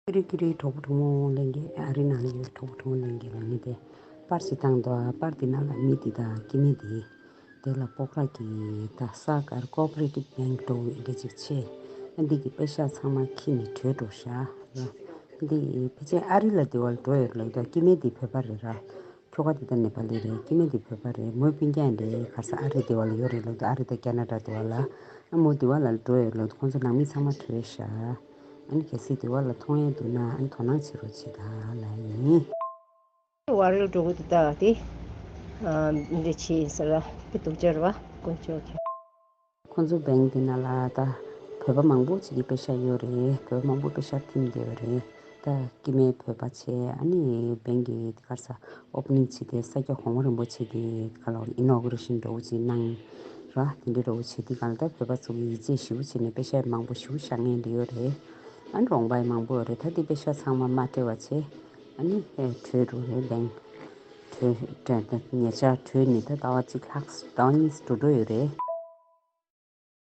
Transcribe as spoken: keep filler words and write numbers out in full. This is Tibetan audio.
ཀི་རི་ཀི་རི། གྲོགས་པོ་གྲོགས་མོ་ལྷན་རྒྱས། ཨ་རི་ནང་ལ་ཡོད་གྲོགས་པོ་གྲོགས་མོ་ལྷན་རྒྱས་ལ། ངས་དེ་པར་ཞིག་བཏང་འདུག་ཨ། པར་དེ་ནང་ལ་མི་དེ་དང་སྐྱེ་དམན་དེ། དེ་ལ་སྤོག་ར་གི་ད་ས་གར་ཀོ་ཨོ་པ་རེ་ཊིབ་བེང་འགྲོ་འདྲ་ཅིག་བྱས། ཨ། འདི་གི་པེ་ཤག་ཚང་མ་ཁྱེར་ནས་བྲོས་འགྲོ་ཤག་ར། འདི་ཕལ་ཆེར་ཨ་རི་ལ་དེ་བ་ལ་འགྲོ་ཡོད་ལབ་འདུག་སྐྱེ་དམན་དེ་བོད་པ་རེད་ར། ཁྱོ་ག་དེ་ད་ནེ་པ་ལི་རེད། སྐྱེ་དམན་དེ་བོད་པ་རེད། མོ་སྤུན་ཀྱག་རེད། ག་ས་ཨ་རི་དེ་བ་ལ་ཡོད་རེད་ལབ་འདུག་ཨ་རི་དང་ཁེ་ན་ཌ་དེ་བ་ལ། ཨ། མོ་དེ་བ་ལ་འགྲོ་ཡོད་ལབ་འདུག་ཁོང་ཚོ་ནང་མི་ཚང་མ་བྲོས་ཤག་ཨ་ནི་གལ་སྲིད་དེ་བ་ལ་མཐོང་ཡས་འདུག་ན། ཨ་ནི་དོ་སྣང་བྱེད་རོགས་བྱེད་ད་ལབ་ཡིན། ཝ་རེལ་འགྲོ་གི་འདུག་ད་དེ། ཨ། འདི་བྱས་ཟེར་བ་དེ་འདུག་སྦྱར་བ་དཀོན་མཆོག་གིས། ཁོང་ཚོ་བེང་དེ་ནང་ལ་ད་བོད་པ་མང་པོ་ཅིག་གི་པེ་ཤག་ཡོད་རེད། བོད་པ་མང་པོ་པེ་ཤག་ཐིམ་བསྡད་ཡོད་རེད། ད་སྐྱེ་དམན་བོད་པ་བྱས། ཨ་ནི་བེང་གི་དེ་ག་ས་ཨོ་པ་ནིང་བྱས་ཏེ། ས་སྐྱ་གོང་མ་རིན་པོ་ཆེ་གི་ག་ལ་ཨི་ནོ་གུ་རེ་ཤན་འདྲ་བོ་ཅིག་གནང་ར། དེ་འདྲ་འདྲ་བོ་བྱས་དུས་སྒང་ལ་ད་བོད་པ་ཚོ་གིས་ཡིད་ཆེས་ཞེ་པོ་བྱས་ནས་པེ་ཤག་མང་པོ་ཞེ་པོ་བཞག་མཁན་འདྲ་ཡོད་རེད། ཨ་ནི་རོགས་པ་ཡང་མང་པོ་ཡོད་རེད། ད་དེ་པེ་ཤག་ཚང་མ་མ་སྤྲད་པ་བྱས། ཨ་ནི་ཨེ་བྲོས་འགྲོ་རེད། བེང་བྲོས་བྲོས་ད་ཉེ་ཆར་བྲོས་ནས་ད་ཟླ་བ་གཅིག་ལྷག་ཟླ་བ་གཉིས་འགྲོ་འགྲོ་ཡོད་རེད།